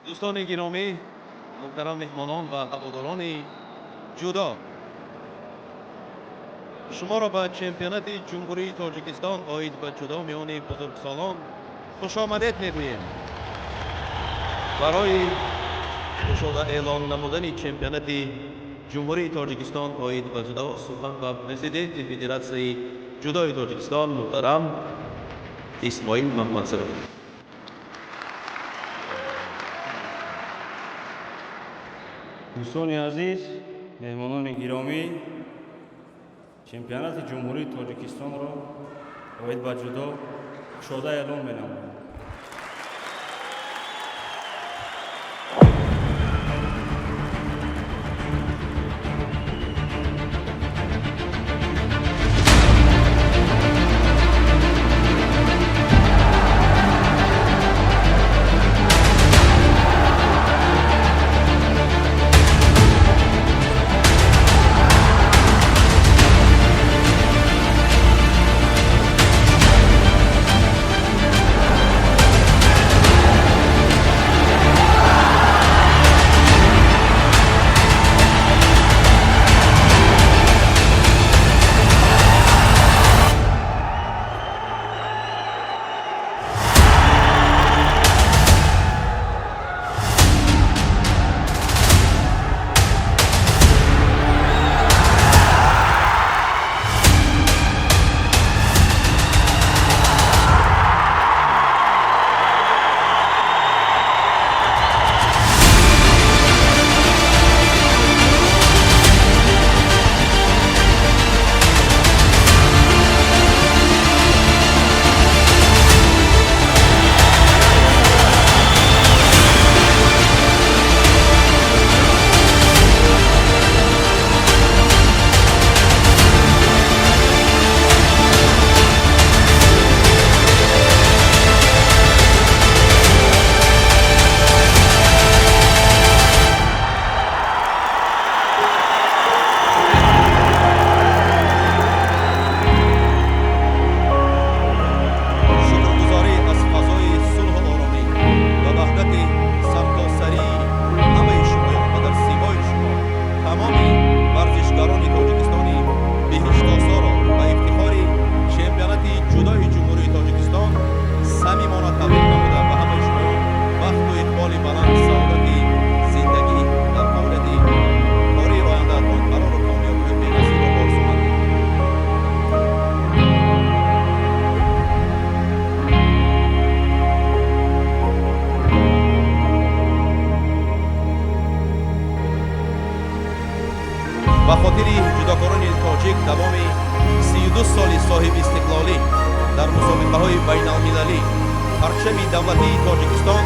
Дӯстони гиромӣ, муҳтарам меҳмонон ва ҳаводорони ҷудо, шуморо ба чемпионати Ҷумҳурии Тоҷикистон оид ба ҷудо миёни бузургсолон хушомадед мегӯем. Барои кушода эълон намудани чемпионати Ҷумҳурии Тоҷикистон оид ба ҷудо сухан ба президенти Федератсияи ҷудои Тоҷикистон муҳтарам Исмоил Маҳмадсароев. Дӯстони азиз, меҳмонони гиромӣ, чемпионати Ҷумҳурии Тоҷикистонро оид ба ҷудо кушода эълон менамоям. Шукргузорӣ аз фазои сулҳу оромӣ ва ваҳдати сартосарии ҳамаи шумоён ва дар симои шумо тамоми варзишгарони Тоҷикистони биҳиштосоро ба ифтихори чемпионати ҷудои Ҷумҳурии Тоҷикистон самимона табрик намуда, ба ҳамаи шумоён бахту иқболи баланд, саодати зиндагӣ, дар фаъолияти кории ояндаатон барору комёбиҳои беназирро орзумандем. Ба хотири ҷудокорони тоҷик давоми 32 соли соҳибистиқлолӣ дар мусобиқаҳои байналмилалӣ парчами давлатии Тоҷикистон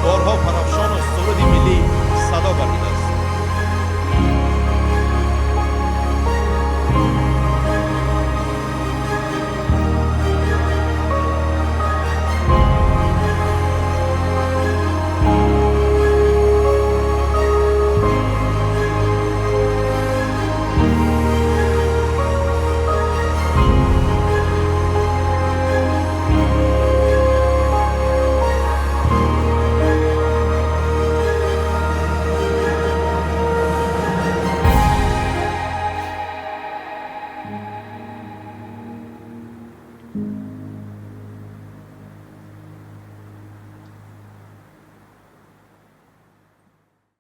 борҳо парафшону суруди миллӣ садо гардидааст.